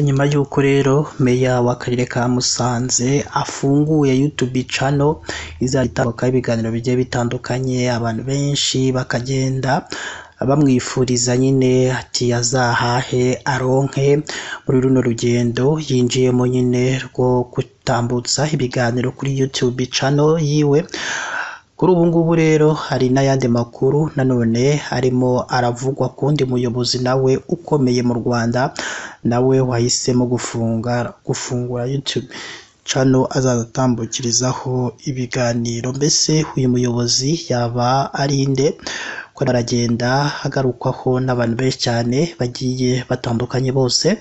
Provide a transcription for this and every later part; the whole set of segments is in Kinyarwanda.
Nyuma y'uko rero meya w'akarere ka Musanze afunguye YouTube channel izajya itangwaho ibiganiro bigiye bitandukanye, abantu benshi bakagenda bamwifuriza nyine ati azahahe aronke muri runo rugendo yinjiyemo nyine rwo gutambutsa ibiganiro kuri YouTube channel yiwe. Kuri ubu ngubu rero hari n'ayandi makuru nanone arimo aravugwa ku wundi muyobozi nawe ukomeye mu Rwanda, nawe wahisemo gufungura YouTube channel azaza atambukirizaho ibiganiro. Mbese uyu muyobozi yaba ari nde? Ko aragenda agarukwaho n'abantu benshi cyane bagiye batandukanye bose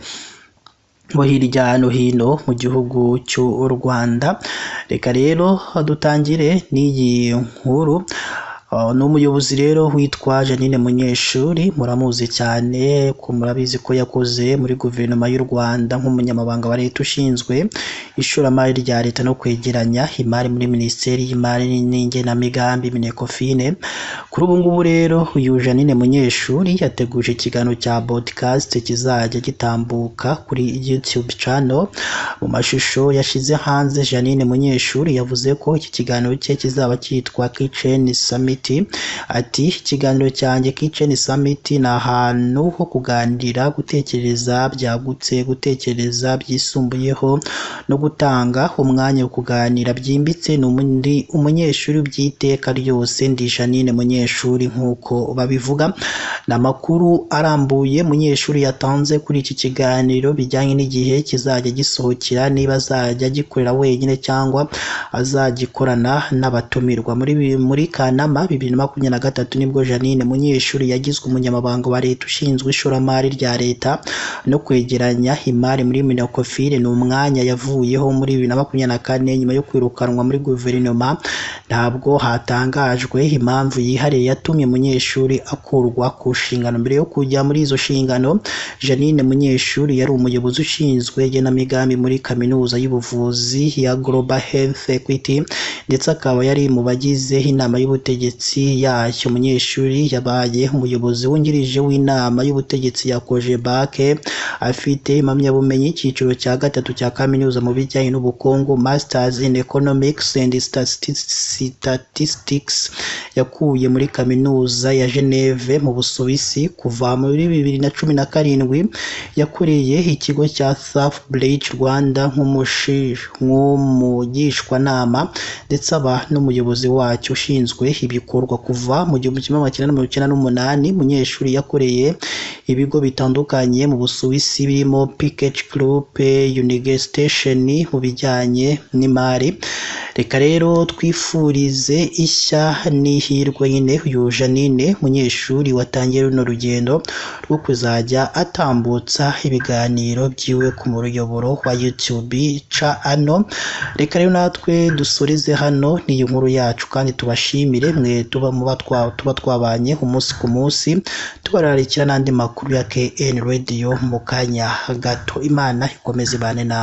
bo hirya no hino mu gihugu cy'u Rwanda. Reka rero dutangire n'iyi nkuru. Ni umuyobozi rero witwa Jeannine Munyeshuri, muramuzi cyane ko murabizi ko yakoze muri guverinoma y'u Rwanda nk'umunyamabanga wa leta ushinzwe ishoramari rya leta no kwegeranya imari muri minisiteri y'imari n'igenamigambi MINECOFIN. Kuri ubu ngubu rero uyu Jeannine Munyeshuri yateguje ikiganiro cya podcast kizajya gitambuka kuri YouTube channel. Mu mashusho yashyize hanze, Jeannine Munyeshuri yavuze ko iki kiganiro cye kizaba cyitwa Kitchen Summit. Ati ikiganiro cyanjye Kitchen Summit ni ahantu ho kuganira, gutekereza byagutse, gutekereza byisumbuyeho no gutanga umwanya wo kuganira byimbitse. Ni umunyeshuri by'iteka ryose, ndi Jeannine Munyeshuri nk'uko babivuga. Ni amakuru arambuye Munyeshuri yatanze kuri iki kiganiro bijyanye n'igihe kizajya gisohokera, niba azajya agikorera wenyine cyangwa azagikorana n'abatumirwa. Muri Kanama 2023 nibwo Jeannine Munyeshuri yagizwe umunyamabanga wa leta ushinzwe ishoramari rya leta no kwegeranya imari muri MINECOFIN. Ni umwanya yavuyeho muri 2024 nyuma yo kwirukanwa muri guverinoma. Ntabwo hatangajwe impamvu yihariye yatumye Munyeshuri akurwa ku nshingano. Mbere yo kujya muri izo nshingano, Jeannine Munyeshuri yari umuyobozi ushinzwe igenamigambi muri kaminuza y'ubuvuzi ya Global Health Equity, ndetse akaba yari mu bagize inama y'ubutegetsi yayo. Munyeshuri yabaye umuyobozi wungirije w'inama y'ubutegetsi ya Cogebanque, afite impamyabumenyi y'icyiciro cya gatatu cya kaminuza mu bijyanye n'ubukungu, Masters in Economics and Statistics, yakuye muri kaminuza ya Geneve mu Busuwisi. Kuva muri 2017 yakoreye ikigo cya South Bridge Rwanda nk'umugishwanama, ndetse aba n'umuyobozi wacyo ushinzwe ibikorwa. Kuva mu 1998 Munyeshuri yakoreye ibigo bitandukanye mu Busuwisi birimo PKH Group, Unigestion mu bijyanye n'imari. Reka rero twifurize ishya n'ihirwe nyine uyu Jeannine Munyeshuri watangiye runo rugendo rwo kuzajya atambutsa ibiganiro byiwe ku muyoboro wa YouTube channel. Reka rero natwe dusoreze hano n'iyi nkuru yacu, kandi tubashimire mwe tuba twabanye umunsi ku munsi, tubararikira n'andi makuru ya KN Radio mu kanya gato. Imana ikomeze ibane namwe.